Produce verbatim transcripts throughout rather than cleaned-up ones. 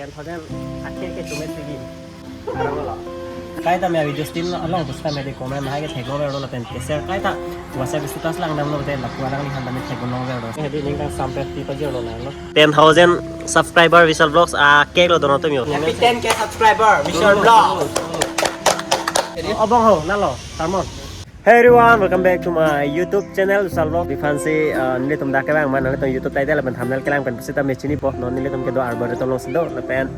Ten thousand akhir ke cuma segi. Kaita me video stil along pusitame de comment hai ke theklong verlo lapen ke share kaita WhatsApp status langdamlo te lapu alangli aphan tame theklong verlo. Hedi ning kangsampe pi pajirlo nanglo. Ten thousand subscriber Vishal Vlogs a cake lo dono tum yo. Happy ten K subscriber Vishal Vlogs. Obong ho nalo Salmon. Hey everyone, welcome back to my YouTube channel, Vishal Vlog. Biphan si, uh, nelitum dak kevang ma, nelitum YouTube title lapen thumbnail kelang pen pusitame chinipo, non nelitum kedo Arboretum along si do, lapen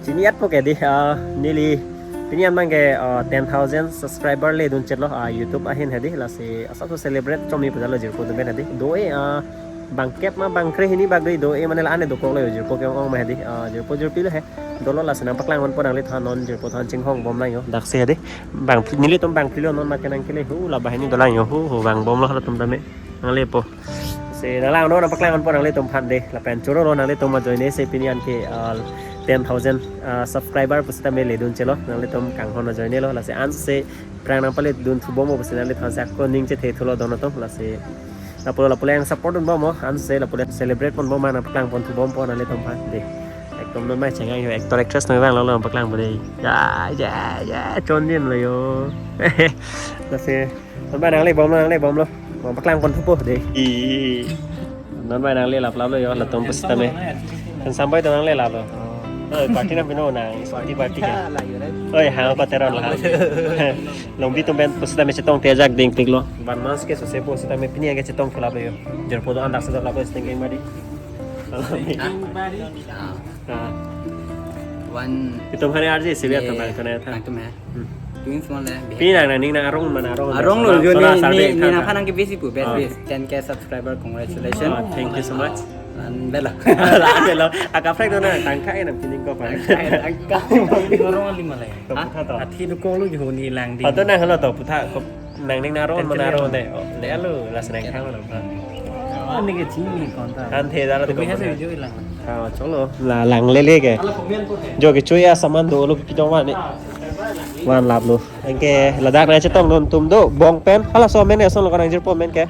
chini-etpo ke di, uh, neli pini an abang ke, uh, ten thousand subscriber ledun chetlo, uh, YouTube ahin hedi, lasi asap so celebrate chomi pujalo jirpo atum pen hedi. Do-e, uh, bangkep ma bangkre hini bak do-e mane la-an dokoklo jirpo ke-ong ma hedi, uh, jirpo jirpi lo he. Dolo lasi nangpaklang ponpo nangliphan non jirpo than chinghongbom lang yo. Daksi hedi. Bang nelitum bangphli lo non mat kenang kele hu la banghini dolang yo hu hu vangbomlo halatum tame. Nanglipo. Si nanglang non nangpaklang ponpo nanglitum aphan de. Lapen chorolo nanglitum ajoine si pini an ke, uh, ten thousand, uh, subscriber pusitame ledun chelo. Nanglitum kanghon ajoine lo lasi ansi phrang nangpaledun thubompo pusi nangliphan si ako ning chethe thulo dono tum lasi. Lapulo lapulo nang support dunbomlo, ansi lapulo celebrate ponbom ma nangpaklang pon thubompo nanglitum aphan de. Ekdom non mai chengang yo actor actress nang vanglo lo nangpaklangpo de. Ya ya ya chondin lo yo. Lasi non mai nanglebomlo nanglebomlo. Nangpaklang pon thupo de. I. Non mai nanglelaplaplo yo latum pusitame. Kan sampai to nanglelaplo. Oh, party nangpinong nang, party party ke. Oi, ha ko Teron la. Longbi atum pen pusitame chetong tejak dingpiklo. One month ke sose pusitame pini ke chetong thulaplo yo. Jirpo do-an daksi dolaplo siteng keng badi. Ah. Ah. One. Itum hari arje sibia to ye, bang kena tha. Nangtum he. Hmm. Twins mon le. Pini nang nang ning nang arong mana arong. Arong lo, sona, jo sona ni, sarbe ni, ni tha nang tha. Phan nang ke bisi pu, best, ah, wish. Ten K subscriber, congratulations. Ah, thank you so much. An bela. An bela. Akaprek do na tangka enam kini ko pa. Tangka, tangka. Arong lima le. To, ha? Putha to. Athi do kolo jo ni lang di. Ato na halo to putha ko nang ning nang arong mana arong de. Oh, de alo lasi nangkhang lo. Oh, ni ke chini konta. An the dala to. Ko ha se jo lang. Ah, cholo. La lang lele ke. Jo ke chuya saman dolo ke kitong wa ni. Vanlaplo. Anke ladak nangchetongdun atum do bong pen. Halaso amen ason lo kanang jirpo amen ke.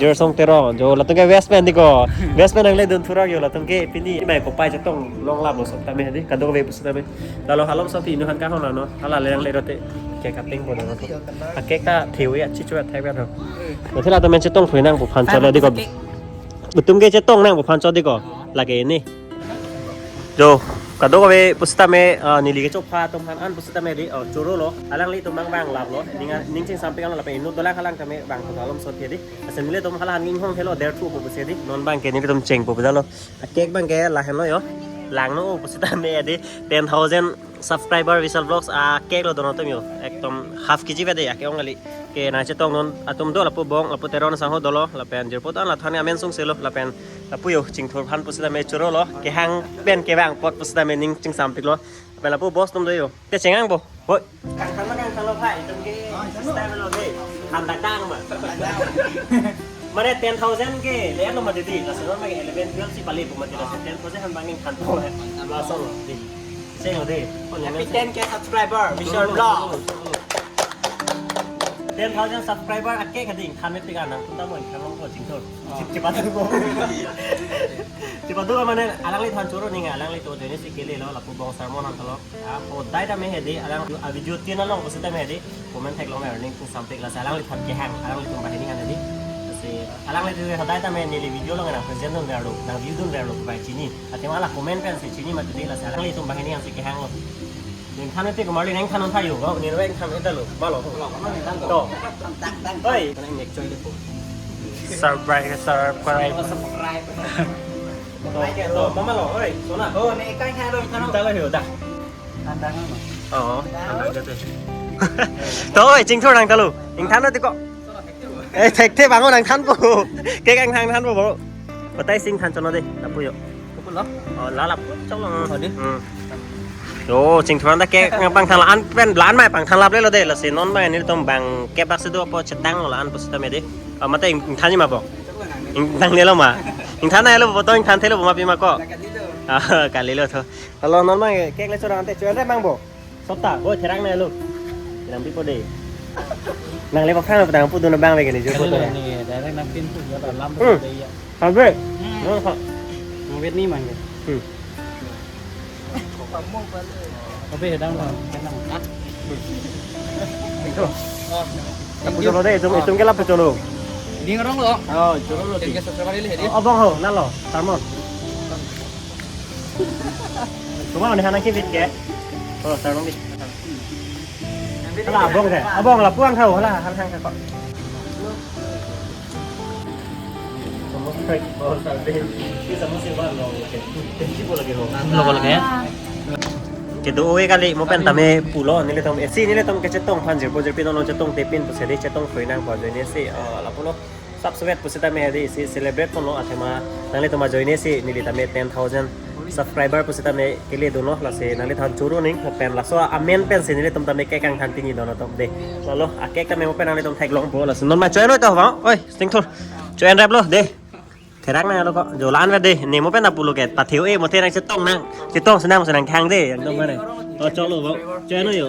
Jersong Teron, jo latum ke best man di ko. Best man nangledun thurang yo latum ke pini mai kopai chetong longlaplo sop tame di. Kadokave pusitame. Lalo halom sop inu han kahon ano. Hala le nangle rote. Cake cutting po do. A cake ta thewe achi chua thai ba do. Nanti latum men chetong phui nangpu aphan cholo di ko. Itum ke chetong nangpu aphan cholo di ko. Lake ini. Jo, kadokave pusitame, ah, neli kechopha atum aphan an pusitame di, oh, chorolo. Alanglitum abang vanglaplo. Ning, ning chingsampik an lapen inut dolang alang tame vang ko alom sot di. Asen nelitum hala ning hong helo der thu ko pusi di. Non abang ke nelitum chengpo pujalo. A cake abang ke lahenlo yo. Langno pusitame di ten thousand subscriber Vishal Vlogs a cake lo dono atum yo. Ekdom half K G ba de a ke-ong kali. Ke nangchetongdun atum do lapu bong lapu Teron asangho dolo lapen jirpo do-an la than amen sungselo lapen lapu yo chingthur aphan pusitame chorolo kehang pen kevang apot pusitame ning chingsampiklo lapen lapu boss atum do yo te chengang bo. Hoi. Kangthan ma kangthanlo bhai, itum ke style lo de. Kangthan ma. Mane ten thousand ke le lo mati di, laso ma ke eleven twelve si palepo mati laso ten thousand han bang ningthanpo. Laso lo di. Sing lo di. Happy ten K subscriber, Vishal Vlog. Ten thousand subscriber a cake hadi ingthan mepik anang kunta mo ingthan longpo chingthur. Oh. Chip-, chipatu ko. Chipatu ko mane alangliphan choro ning alanglitum ajoine si kelelo lapu bong sermon an tolo. Ah, hodai tame hedi alang a video tin along pusitame hedi comment theklong er ning chingsampik lasi alangliphan kehang alanglitum banghini han hedi. Lasi alanglitum hodai tame neli video along nang present dun verlo, nang view dun verlo bai chini. Athema la comment pen si chini mati di lasi alanglitum banghini han si kehang lo. Ningthan ete kumar li ningthan tha yo, nirve ningthan eta lo, malo. To. Oi, mana nek choi le po. Subscribe, subscribe. To, to, mama lo, oi, sona. Oh, ne kai tha lo, tha lo. Talo yo da. Andang ma. Oh, andang jate. To, oi, chingthur nang talo. Ingthan ete ko. Eh, thekthe bang nangthanpo. Ke kangthan thanpo, bro. Batai sing than chono de, lapu yo. Lapu lo? Oh, la lapu chong lo. Oh, de. Hmm. Yo, chingthur an ta ke nang pangthan la-an pen la-an mai pangthan laple lo de, lasi non mai nelitum bangkep bak si do apo chetanglo la-an pusitame de. Ah, mate ing-, ingthan ma po. Ingthan nelo ma. Ingthan nelo po to ingthan thelo ma pi ma ko. Ah, kalilo to. Halo non mai cake le chorang ante chorang mang bo. Sota, bo therang nelo. Nang pi po de. Nang le pa phang pa dang pu dun bang ve kali jo ko to. Ni direct nang pin pu ya lam pu de ya. Habe. Hmm. No ha. Nang vet ni mang ke. Hmm. Obe, hedang lo, hedang. Ito. Lapu cholo dei, itum, itum ke lapu cholo. Ning arong lo. Oh, cholo lo. Ten K subscriber le hedi. Oh, abang ho, nalo, Sarmon. Cuma udah anak kibit ke? Oh, Sarmon bit. Hala, abang ke? Abang lapu-an tha, hala, hala hang ke kok. Logo lage. Kedo-oi kali mo pen tame pulo, nelitum isi nelitum kechetong aphan jirpo jirpi non chetongte pin pusi dei chetong thoi nangpo ajoine si, ah, lapulo. Sap suvet pusitame hedi isi celebrate ponlo athema nanglitum ajoine si neli tame ten thousand subscriber pusitame kele dunlo, lasi nangliphan choro ning pen laso amen pensi nelitum tame kekang than pini don atum dei. Lalo a-cake tame mo pen nanglitum theklongpo, lasi non ma choino to bang. Oi, sting thur. Choin rap lo dei. Therak nanglo kok, jo la-an vet dei, ne mo pen apulo ke, pathe-o-e mo the nangchetong nang, chetong senang senang khang dei, ekdom mane. Oh, cholo, bang. Choino yo.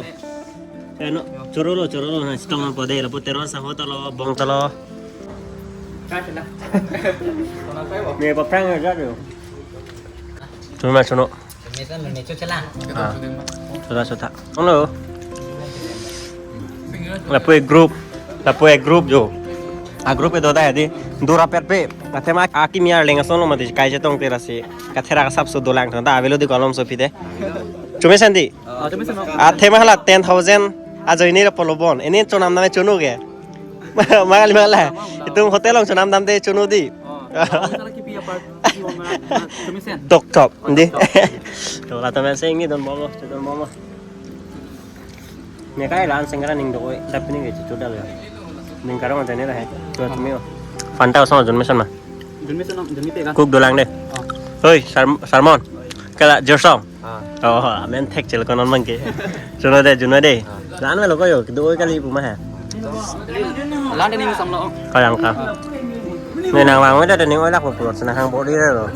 Choino, choro lo, choro lo, nangchetong nangpo dei, lapu Teron sangho ta lo, bong ta lo. Ne pa prank aja do. Cuma chono. Mesan lo necho chelang. Ah. Sudah, sudah. Ono. Lapu-e group. Lapu-e group jo. A-group kedo dei hedi. Dura pet pe. Athema akimi arleng ason lo mati kai chetongte lasi. Katherak asap so dolang thangta avelo di kolom so pide. Chumesen dei. Ah, chumesen lo. Athema hala ten thousand ajoine ra polo bon. Ini chonam name chono ke. Mangali mangla. Itum hotel along chonam damde chono dei. Oh, salah kipi apa? Kipi apa? Chumesen. Tok tok. Dei. To la tame sing ni don momo, don momo. Ne kai lan sing kara ning do-oi, tapi ning ke chuchu dal ya. Ning karong aja ni dah. Chuchu mio. Fanta osong Johnson ma. Johnson, Johnson ka. Kuk dolang dei. Oh. Hoi, Sar-, Sarmon. Kala Jorsong. Ah. Oh, amen thek chel konon bang ke. Juno dei, Juno dei. Ah. Lan melo ko yo, kedo-oi kali pu ma ha. Lan dei ning samlo. Kayang ka. Ne nang wang weda dei ning oilak pu senang hang bodi lo.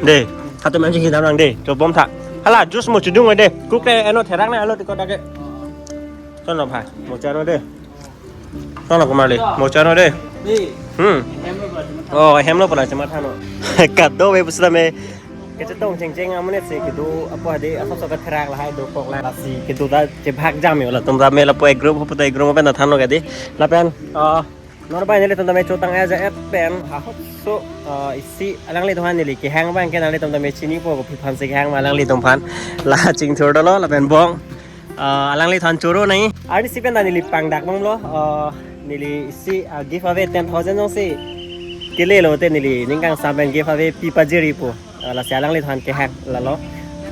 Dei, satu mancing kita orang dei, coba tha. Hala, jus mo chedung dei. Kuk te eno therak na alo tiko dake. Son lo bhai, mo chano dei. Tona kumar le, mo chano dei. Dei. Hmm. Hem lo pula chama tha. Oh, hem lo pula chama tha no. Kado we pusitame. Kechetong chengcheng amonit si kedo apo hadi asap so katherak lahai dokok la si kedo ta chebhak jam yo latum tame lapu-e group puta group pen tha no kadi. Lapen, ah, non bai nelitum tame chotang aja et pen ahokso, ah, isi alanglitum aphan neli kehang abang ke nanglitum tame chinipo kopi aphan si kehang ma alanglitum aphan. La chingthur dolo lapen bong. Ah, alangliphan choro nai. Arnisi pen ta neli pangdak bomlo. Ah, neli isi, ah, giveaway ten thousand jongsi kele lote neli ning kangsam pen giveaway pi pajirji pu. Ah, lasi alangliphan kehang lalo.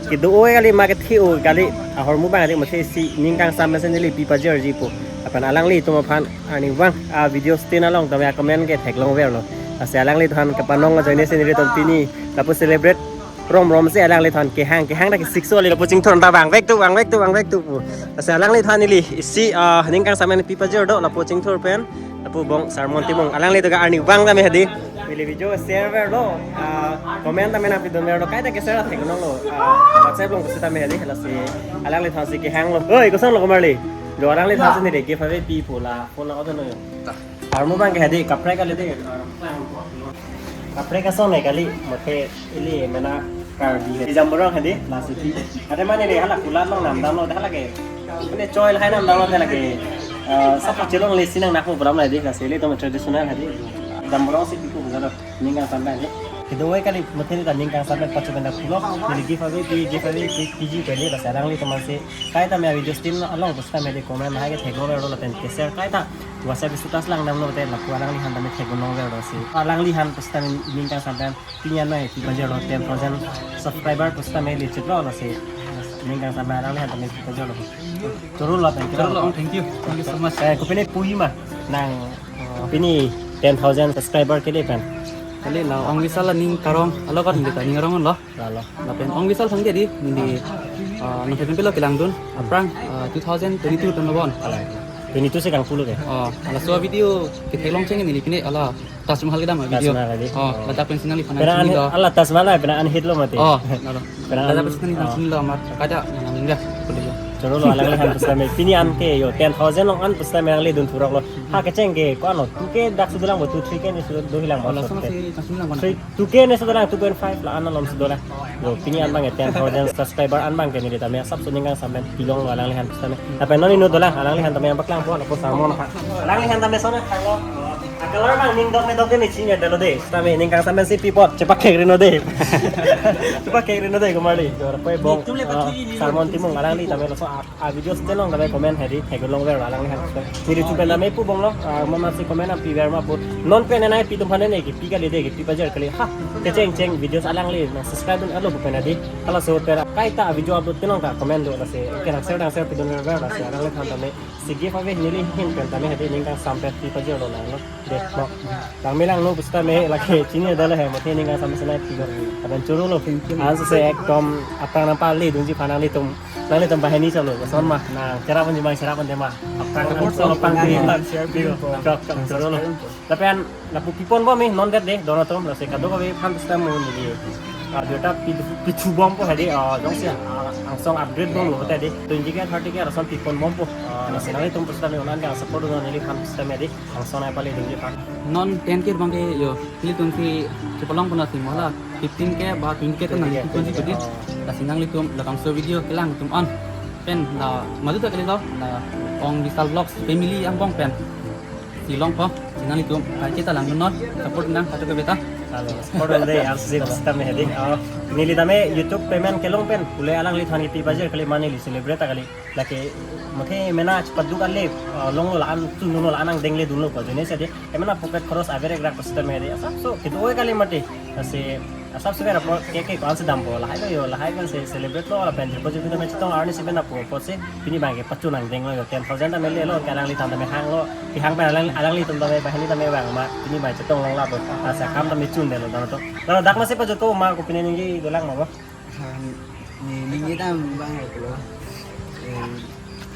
Kedo-oi kali ma kethe-o kali ahormu abang kali masi isi ning kangsam pensi neli pi pajirji pu. Lapen alanglitum aphan arnivang, ah, video stain along tame comment ke theklong verlo. Lasi alangliphan kapanong ajoine si nelitum pini lapu celebrate romrom si alangliphan kehang, kehang ta kesik so ali lapu chingthur ta vangvek tu, vangvek tu, vangvek tu pu. Lasi alangliphan neli isi, ah, ning kangsam pen pi pajir do lapu chingthur pen lapu bong Sarmon Timung alanglitum ke arnivang tame hadi. Neli video share verlo, ah, comment tame nangpidun verlo, kaita ke-share theklonglo, ah, WhatsApp along pusitame hadi lasi alangliphan si kehanglo. Oi, koson lo kumar le? Jo alangliphan si neli giveaway pi pu la phone la-o dunnon yo. Armu abang ke hadi kaprek kali dei. Kaprek asong ne kali, mate ili mena Karbi hadi. Jamborong hadi, lasi pi. Ada mana ni hala kulat long namdamlo hala ke. Ini choi lahai namdamlo hala ke. Eh, sapa chelong le sinang nak program la dei, lasi ilitum traditional hadi. Jamborong si piku bujalo. Ning kangsam pen dei. Kedo-oi kali mate ta ning kangsam pen pachu pen ta pulo. Neli giveaway pi, giveaway pi, piji pen dei, lasi alanglitum aphan si. Kaita me video stain along pusitame dei comment hai ke theklong verlo lapen ke-share kaita WhatsApp status langdamlo te lapu alangliphan tame theklong verlo si. Alangliphan pusitame ning kangsam pen pini anai pi pajirlo ten thousand subscriber pusitame le chitlo lasi. Ning kangsam pen alangliphan tame pi pajirlo. Choro lo, thank you. Choro lo, thank you. Thank you so much. Eh, kopine puji ma nang, eh, pini ten thousand subscriber kele pen. Kali la ong visa la ning karong alo kan kita ning karong lo. Lalo. Lapen ong visa thang dei neli, ah, nang pilo kelangdun aphrang, ah, two thousand twenty-two pen lo bon. Twenty-two si kangpulo ke? Oh, laso video ketheklong cheng neli pini hala Taj Mahal kedam video. Taj Mahal tadi. Oh, oh. Ladak pen si nangliphan nangchini lo. Hala Taj Mahal pernah anhit lo mati. Oh, lalo. Pernah ladak pen si nangliphan nangchini lo amat. Kada nang ningga. Choro lo alangliphan pusitame. Pini an ke yo ten thousand along an pusitame alangli dun thurok lo. Ha kecheng ke ko ano two K dak sudulang bo, two three K ne sudu hilang bo. Laso si kasum lang. Three two K ne sudulang, two point five la an alom sudulang. Yo pini an bang ten thousand subscriber an bang ke neli tame asapso ning kangsam pen pilong lo alangliphan pusitame. Lapen non inut dolang alangliphan tame paklang po lapu sermon aphan. Alangliphan tame sona khanglo. Acolor bang ning dok ne dok ne chinine dolo de. Tame ning kangsam pen si pipot chepakhek rino de. Chepakhek rino de kumari. Yo poi bong. Tum le ah, pathu ni sermon timung alangli tame laso a, a video site long tame comment hedi thek long ver alangliphan. Neli chu pen tame pu bong lo. Ah, mama si comment api ver ma pu. Non pen nai pi atum aphan ne kipi kali de, kipi pajir kali. Ha. Kecheng cheng videos alangli nang subscribe dun alo pu pen hedi. Halaso pen kaita video upload tenong ta comment do lasi. Ke nang share nang share pidun ver ver lasi alangliphan tame. Si giveaway neli ahin pen tame hedi ning kangsam pen pi pajir lo nang lo. De, no. Langme langno pusitame lake chinine dolo he, mate ning kangsam pen si nai pi lo. Lapen choro lo. Thank you. Ansi se ekdom aphrang nangpale dunji aphan nanglitum, nanglitum banghini chalo. Lason ma, nang cherap ponji ma, cherap ponde ma. Aphrang nang so aphrang di. Share pi lo. Chok, chok, choro lo. Lapen lapu pipon bom mi non det de, don atum, lasi kadokave aphan pusitame mo neli. Ah, jota pi, pithu bompo hedi, ah, jongsi, ah, angsong upgrade bomlo hote hedi. Twenty K, thirty K lason pipon bompo. Ah, lasi nanglitum pusitame un-an ke support dun neliphan pusitame hedi. Angsong nangpale dunji aphan. Non ten K bang ke yo, nelitum si chepalong puna si mo la fifteen K ba twenty K ta nang twenty K. Lasi nanglitum labangso video kelang atum an. Pen la madu ta kali lo, la Ong Vishal Vlogs family angbong pen. Si longpo, si nanglitum kaiketa lang non, support nang kadokave ta. Halo, support dun de, ansi pusitame hedi. Oh, neli tame YouTube payment kelong pen, pule alangliphan kipi pajir kali ma neli celebrate ta kali. Lake, mate mena chepaduk ale, ah, longlo la an chunlo la an angdeng le dunlo pa jene se de. Emena pocket khoros averek rak pusitame hedi. Asapso, kedo oi kali mate. Lasi, asapso vera po, ke ke ko-an si dampo. Lahai lo yo, lahai kan si celebrate lo, lapen jirpo jirpi tame chetong arni si pen apo, apotsi, pini bang ke pachun angdeng lo yo, ten thousand tame lelo, ke alangliphan tame hanglo, kehang pen alang, alanglitum tame banghini tame bang ma, pini bang chetong long lapo, asa kam tame chun delo dam to. Lalu dak masi pajutpo ma ko pine ningje dolang ma bo. Ha, ni, ningje dam bang lo. Em,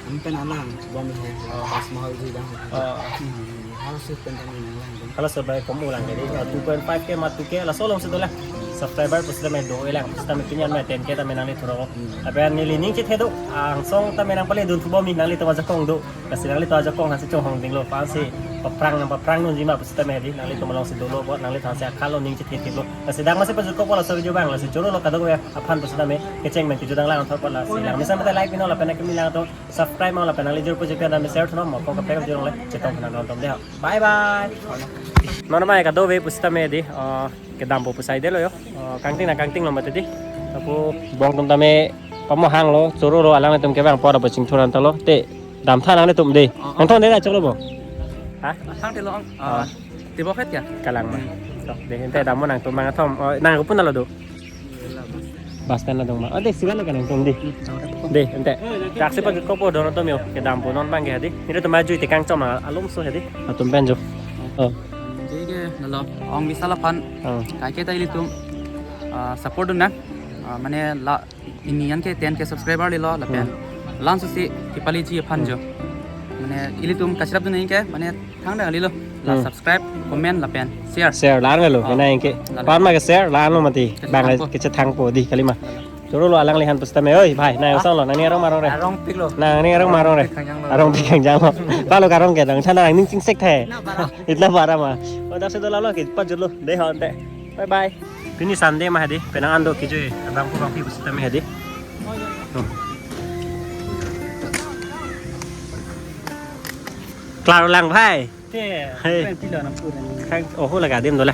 Ami pen alang, bom he, Oh. Taj Mahal ji dang. Oh. Hmm, halaso pen tame nang lang dong. Halaso bai kom ulang jadi, uh, two point five K ma two K laso along si dolang. Subscriber pusitame do-e lang, pusitame pini an ma ten K tame nangli thurok. Hmm. Lapen neli ning chethe do, angsong tame nangpale dun thu bom mi nanglitum ajakong do. Lasi nanglitum ajakong hansi chonghong dinglo, pansi paphrang nang paphrang dunji ma pusitame hedi, nanglitum along si dolo bo, nanglitum hansi akhal lo ning chethe thilo. Lasi dak masi pajutpo laso video bang, lasi choro lo kadokave aphan pusitame, kecheng pen kejut dang lang thor po lasi. Lang mesen mate like pino lapen akimi lang to. Subscribe ma lapen nangli jur puji pen nang share thunom mo ko kaprek jur le chetong thunom nontom de. Bye bye. Non ma kadokave pusitame hedi, uh, kedampo pusai delo yo. Uh, kangting na kangting lo mate hedi. Lapu bong atum tame pamohang lo, choro lo alanglitum kevang apor apo chingthur an ta lo. Te damtha nanglitum de. Oh, oh. Nangthon de na choklo bo. Ha? Thang te lo ang. Ah. Ah. Te bo khet ya? Kalang ma. Hmm. Tok de ente dammo nangtum bang athom. Oh, nang kopun lo do. Bus stand adung ma. Oh, de, sivan lo kanang tum di. De, ente. Taxi pajutpo don atum yo. Kedampo non bang ke hedi. Nelitum maju te kangchom alomso hedi. Atum pen jo. Oh. Jadi ke nalo Ong Vishal aphan. Oh. Kaiketa ilitum, ah, support dun nang. Ah, mane la ini an ke ten K subscriber lelo lapen. Hmm. Laso si kepaleji aphan jo. Hmm. Mane ilitum kacherap dun nang ke mane Thang dang lilo. La Hmm. subscribe, comment lapen share. Share la-an lo, Oh. kena ingke. La-an. Pan ma ke share la-an lo mati. Kachethangpo. Bang kachethangpo di kalima. Choro lo alangliphan pusitame, oi, bhai, nang Ah. song lo, nangning arong ma arong re. Arong pik lo. Nangning arong ma arong re. Arong pik kangjang lo. Arong pik kangjang lo. Palo karong ke dong, sana nangning chingsek the. Na bara. Itna bara ma. Oh, dak si dolang lo, ke pajut lo. De ho ante. Bye bye. Pini Sunday ma hedi, penang an do kejui, abang ko bang pi pusitame hedi. Hmm. Klar lang bhai. Te, Hey. Pen pilo nang pura. Kang, oh, laga dim dola.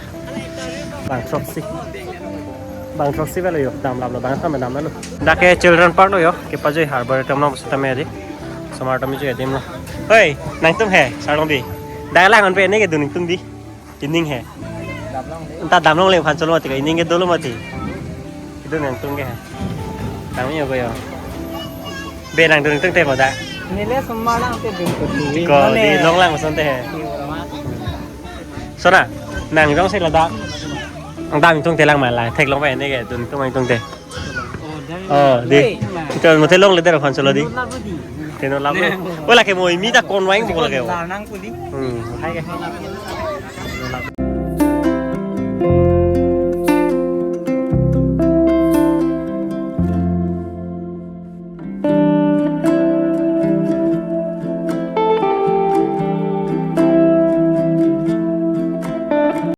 Bang throksi. Bang throksi belo yo, damlap lo, bang tham damlap lo. Dak ke children park lo yo, kepajui Arboretum lo pusitame hedi. Osomar tame jui adim lo. Hoi, nangtum he, sarong di. Dak lang an pe ne ke dun tum di. Ining he. Damlong le. Anta damlong le phan cholo mati ka, ining ke dolo mati. Itum nangtum ke he. Damji ko yo. Be nangdun tum te ko da. Neli osomar lang te dun ko di. Ko Mane. Di long lang son te he. Di orang. Sona, nang jongsi ladak. Dam tung te lang ma la, theklong pa ne ke, dun tung tung te. Oh, di. Hey, ma. Ito mo theklong le der phan cholo di. Nut labu di. Te nut labu. Nang. Wala ke mo imi ta kon waing bo la ke. La nang ko di. Hmm, hai ke.